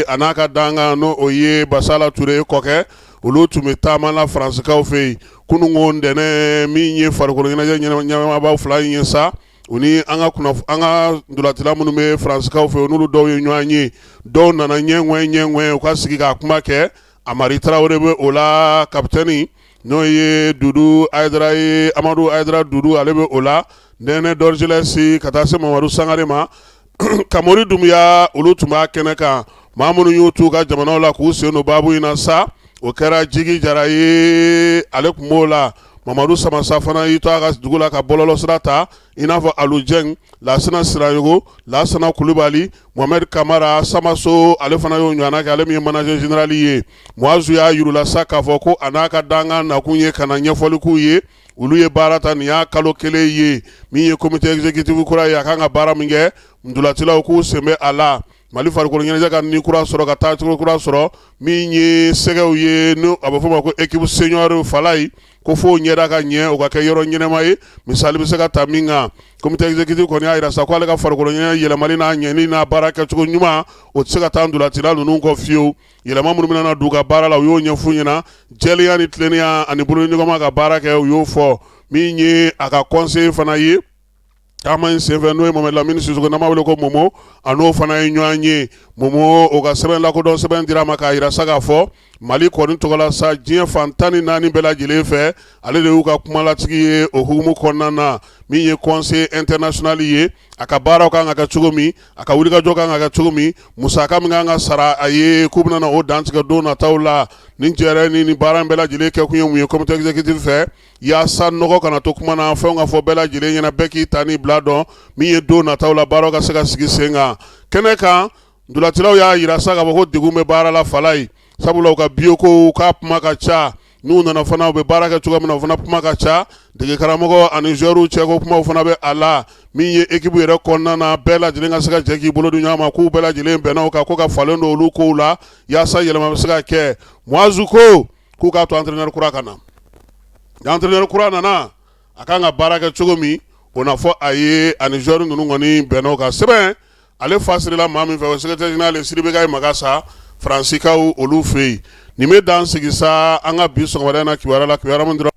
Ture a n'a ka dankan, n'o o ye Basala Ture kɔkɛ, olu tun bɛ taama la Faransikaw fɛ yen kununko ntɛnɛn. Min ye farikolo ɲɛnajɛ ɲɛmaabaw fila in ye sa, u ni an ka ntolacila minnu bɛ Faransikaw fɛ, n'olu dɔw ye ɲɔgɔn ye, dɔw nana ɲɛŋɛ ɲɛŋɛ, u ka sigi k'a kuma kɛ. Amari Tarawele bɛ o la, kapitɛni n'o ye Dudu Ayidara ye, Amadu Ayidara Dudu, ale bɛ o la, Nɛnɛ Dɔrizilɛsi, ka taa se Mamadu Sangare ma, Kamori Dunbiya, olu tun b'a kɛnɛ kan. Maa minnu y'u t'u ka jamanaw la k'u sen don baabu in na sa, o kɛra Jigi Jara ye, ale tun b'o la. Mamadu Samasa fana y'i to a ka dugu la ka bɔlɔlɔ sira ta, i n'a fɔ Alu Jɛn, Lasina Sirayogo, Lasana Kulubali, Mohamed Kamara Samaso, ale fana y'o ɲɔgɔnna kɛ, ale min ye manager général ye. Muazu y'a yir'u la sa k'a fɔ ko a n'a ka dankan nakun ye ka na ɲɛfɔli k'u ye. Olu ye baara ta, nin y'a kalo 1 ye. Min ye comité exécutif kura ye, a kan ka baara min kɛ, ntolacilaw k'u sen bɛ a la. Mali farikolo ɲɛnajɛ ka ni kura sɔrɔ, ka taacogo kura sɔrɔ. Min ye sɛgɛw ye, n'o a bɛ fɔ o ma ko équipe senior Falayi, ko fo ɲɛda ka ɲɛ, o ka kɛ yɔrɔ ɲɛnama ye. Misali bɛ se ka ta min kan, comité exécutif kɔni y'a jira sa ko ale ka farikolo ɲɛnajɛ yɛlɛmali n'a ɲɛni n'a baara kɛcogo ɲuman, o tɛ se ka taa ntolacila ninnu kɔ fiyewu. Yɛlɛma minnu bɛna don u ka baara la, u y'o ɲɛf'u ɲɛna. Jɛlenya ni tilennenya ani bolodiɲɔgɔnma ka baara kɛ, u y'o fɔ. Min ye a ka conseiller fana ye taama in senfɛ, n'o ye Mohamed Lamini Sisoko, n'an b'a wele ko Momo, a n'o fana ye ɲɔgɔn ye. Momo, o ka sɛbɛn lakodɔn sɛbɛn dira a ma k'a jira sa k'a fɔ Mali kɔni tɔgɔ la sa, diɲɛ fan 14 bɛɛ lajɛlen fɛ, ale de y'u ka kumalatigi ye. O hukumu kɔnɔna na, min ye conseil international ye, a ka baaraw kan ka kɛ cogo min, a ka wulikajɔ kan ka kɛ cogo min, musaka min kan ka sara a ye, k'u bɛna o dantigɛ don nataw la. Nin jɛrɛ ni baara in bɛɛ lajɛlen kɛkun ye mun ye comité exécutif fɛ? Yaasa nɔgɔ kana to kuma na, fɛnw ka fɔ bɛɛ lajɛlen ɲɛna, bɛɛ k'i ta ni bila dɔn. Min ye don nataw la baaraw ka se ka sigi sen kan kɛnɛ kan. Ntolacilaw y'a jira sa k'a fɔ ko degun bɛ baara la Falayi, sabula u ka bio ko k'a kuma ka ca. N'u nana fana, u bɛ baara kɛ cogo min na, o fana kuma ka ca. Dege karamɔgɔ ani joueurs cɛ ko kumaw fana bɛ a la. Min ye équipe yɛrɛ kɔnɔna na, bɛɛ lajɛlen ka se ka jɛ k'i bolo di ɲɔgɔn ma, k'u bɛɛ lajɛlen bɛnna o kan ko ka falen don olu kow la, yaasa yɛlɛma bɛ se ka kɛ. Muazu ko k'u k'a to entraîneur kura ka na. Ni entraîneur kura nana, a kan ka baara kɛ cogo min, o na fɔ a ye. Ani joueur ninnu kɔni bɛnna o kan. Sɛbɛn ale fasirila maa min fɛ, o secrétaire général Sidibe Gaye Magasa, Faransikaw olu fɛ yen. Nin bɛ dan sigi sa an ka bi sɔgɔmada in na kibaruya la, kibaruya min dɔrɔn.